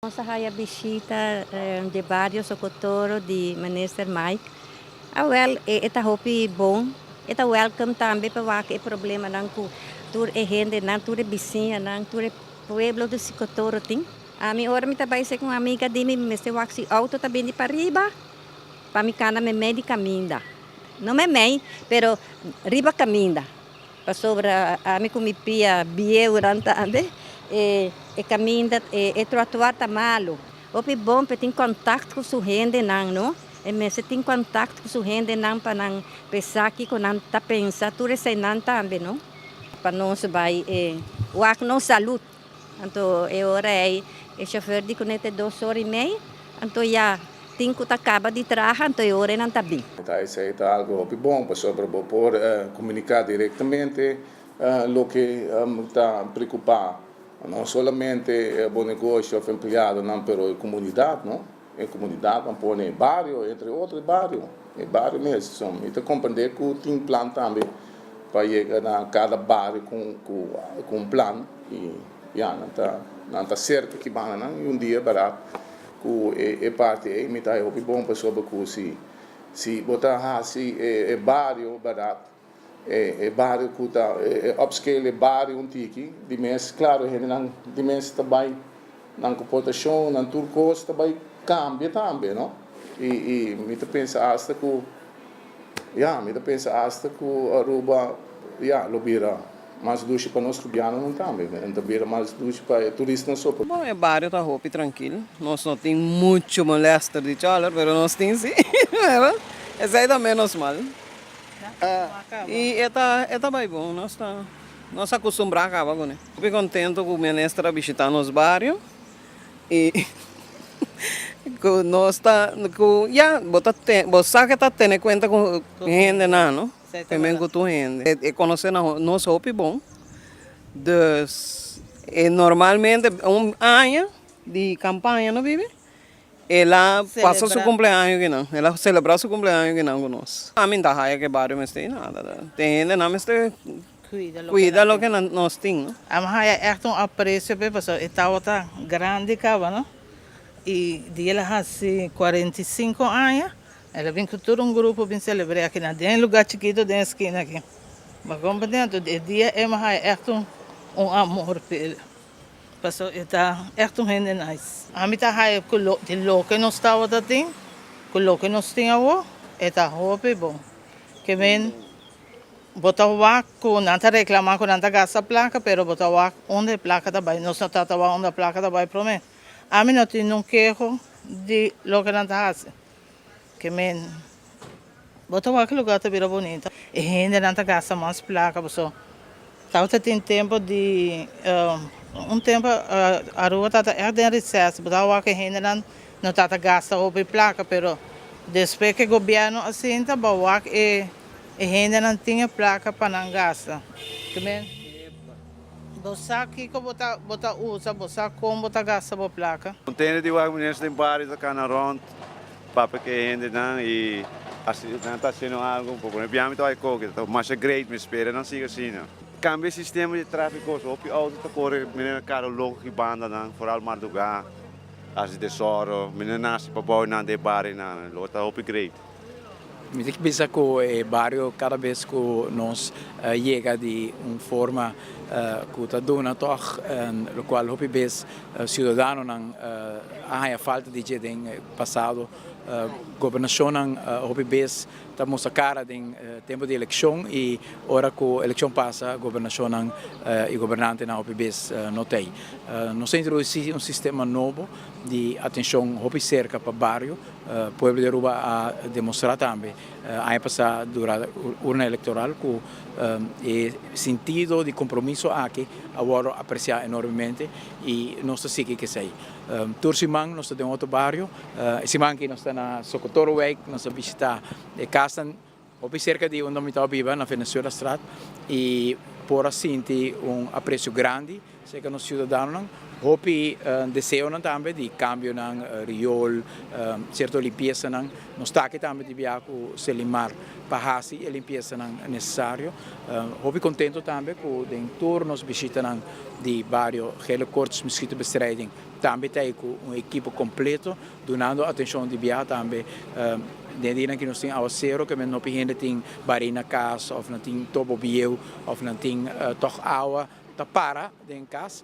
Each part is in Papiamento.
Nos a haya bishita di bario Socotoro di Minister Mike. Awel, e ta hopi bon. E ta welcome tambe pa wak e problemanan cu tur e hendenan, tur e bisiñanan, tur e pueblo di Socotoro tin. Ami ora mi ta bay ser cu un amiga di mi, mi mester wak si auto ta bini pariba pa mi cana memey di caminda. No memey, pero riba caminda. Pasobra ami ku mi pia bieunan tambe, e e kaminda, e e trotuar ta malu. Hopi bon pa e tin kontakt ku su hendenan, no? E mester tin kontakt ku su hendenan pa nan p'e sa kiko nan ta pensa, tur eseinan tambe, no? Pa nos bai e wak nos salud. Anto e ora ei e shofer di kuné te dos ora i mei, anto ya tin ku ta kaba di traha, anto e ora einan ta bin. Ta esei ta algo hopi bon pasobra bo por komuniká direktamente loke ta preokupá no solamente bo negosio òf empleadonan pero e komunidat no, e komunidat nan pone e bario entre otro e bario, e bario mes. So mi ta komprendé ku tin plan tambe pa yega na kada bario ku un plan i ya nan ta nan ta serka ki banda nan i un dia barat ku e parti ei mi ta haña hopi bon pasobra ku si si bo ta hasi e bario barat e bario ku ta e upscale e bario un tiki di mes klaro hendenan di mes ta bai nan komportashon nan tur kos ta bai kambia tambe no i i mi ta pensa asta ku Ya, mi ta pensa asta ku Aruba, ya, lo bira mas dushi pa nos rubianonan tambe. En ta bira mas dushi pa e turistanan so. Bon, e bario ta hopi trankil. Nos no tin muchu molester di choler, pero nos tin si. Pero esei ta menos mal. I e ta, e ta bai bon. Nos ta, nos a kustumbrá kaba kuné. Hopi kontentu ku minister a bishitá nos bario. I ku nos ta ku ya bo ta bo sa ke ta tene kuenta ku hendenan no primer ku tur hende e konosé nos hopi bon dus e normalmente un aña di kampaña no bibi el a pasa su kumpleaño akinan el a selebrá su kumpleaño akinan ku nos ami no ta haya ke bario mester i nada tin hendenan mester Cuida loke nos tin, no? Ami haya echt un aprecio p'e pasobra e tabata grandi caba no y di el a haci 45 aña el a bin cu tur un grupo bin celebra aki na den e lugar chikito den e skina aki bo a comprende anto e dia ey mi haya echt un amor p'e pasobra e ta echt un hende nice. Ami ta haya cu di loke nos tabata tin cu loke nos tin awo e ta hopi bon ke men. Bo ta wak ku nan ta reklamá ku nan ta gasta plaka, pero bo ta wak unda e plaka ta bai. Nos no ta ta wak unda plaka ta bai promé. Ami no tin nun keho di loke nan ta hasi. Ke men, bo ta wak e lugá ta bira bunita. E hendenan ta gasta mas plaka pasobra tabata tin tempu di un tempu Aruba tabata ègt den reses. Bo ta wak e hendenan no tabata gasta hopi plaka, pero despues ku e gobièrnu a sinta bo wak e. E hendenan tin e plaka pa nan gasta. Kimen? Bo sa kiko bo ta bo ta usa, bo sa kon bo ta gasta bo plaka. Contento di wak minister den bario ta cana rond papia cu e hendenan y haci nan ta haciendo algo un poco. Mi biami ta bay coge ta masha great mi spera nan sigui asina. Cambia e sistema di trafico so hopi auto ta core manera caro loco ki bandanan foral marduga haci desoro mi no naci pabao nan den barionan lo ta hopi great. Mi ta bisa ku e bario kada bes ku nos yega di un forma ku ta duna tòg lokual hopi bes siudadanonan a haña falta di dje den pasado. Gobernashonnan hopi bes ta mustra kara den tempu di elekshon i ora ku elekshon pasa gobernashonnan i gobernantenan hopi bes no ta ei. Nos a introdusí un sistema nobo di atenshon hopi serka pa bario. Pueblo di Aruba a demostra tambe aña pasá dura urna electoral cu e sintido di compromiso aki a wordo aprecia enormemente y nos ta sigui kesey. Tur siman nos ta den otro bario, e siman aki nos ta na Socotorowijk, nos a bishita e casnan hopi cerca di unda mi ta biba na Venezuelastraat y por a sinti un aprecio grandi Serka nos siudadanonan hopi deseonan tambe di kambionan, riol, sierto limpiesanan. Nos ta aki tambe di bia ku Selimar pa hasi e limpiesanan nesesario. Hopi kontento tambe ku den tur nos bishitanan di bario Gele Koorts Mosquitobestrijding. Tambe ta ku un ekipo kompleto, dunando atenshon di biaha tambe den dia ku nos tin awasero, ku no hende tin barí na kas, òf nan tin tobo bieu, òf nan tin toch awa, ta para den kas,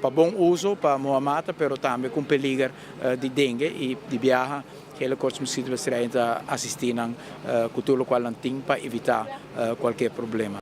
pa bon uso, pa mata, pero tambe ku peliger di dengue i di biaha, gele koorts mosquito bestrijding ta asistí nan ku tur loke nan tin pa evitá kualke problema.